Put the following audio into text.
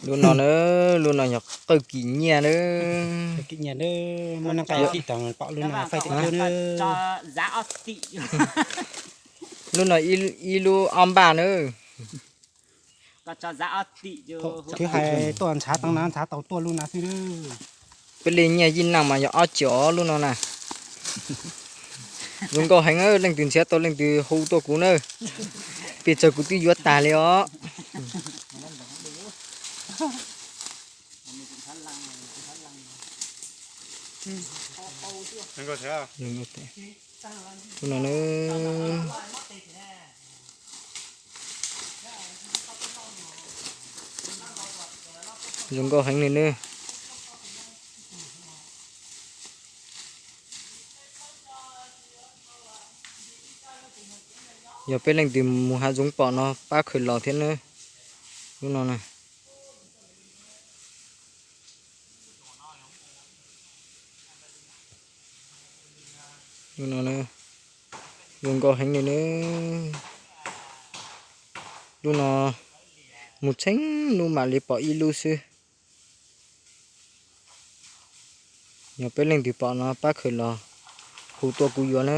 Lub no na, lub no yog qawj kim nyiaj na. Muaj neeg qab tim tom pom lub no faib tim tuaj na. Lub no ib lub ob npaj na. Twb hais tuaj ntshav tau na, ntshav tau tuaj lub no xwb. Peb li nyiaj yij neej mas yog ob cov lub no na. Zoo nkauj heev, leej twg nrhiav tau leej twg hu tuaj kuv na. Pes tsawg kuv twb yuav tag li os. Lub no na. Zoo nkauj heev li na. Yog peb leej twg mus hav zoov pom no pab khaws los thiab na. Lub no na. Lub no na, zoo nkauj heev li na. Lub no mus txheeb lub mam li pom ib lub xwb. Yog peb leej twg pom no pab khaws los hu tuaj kuv yuav na.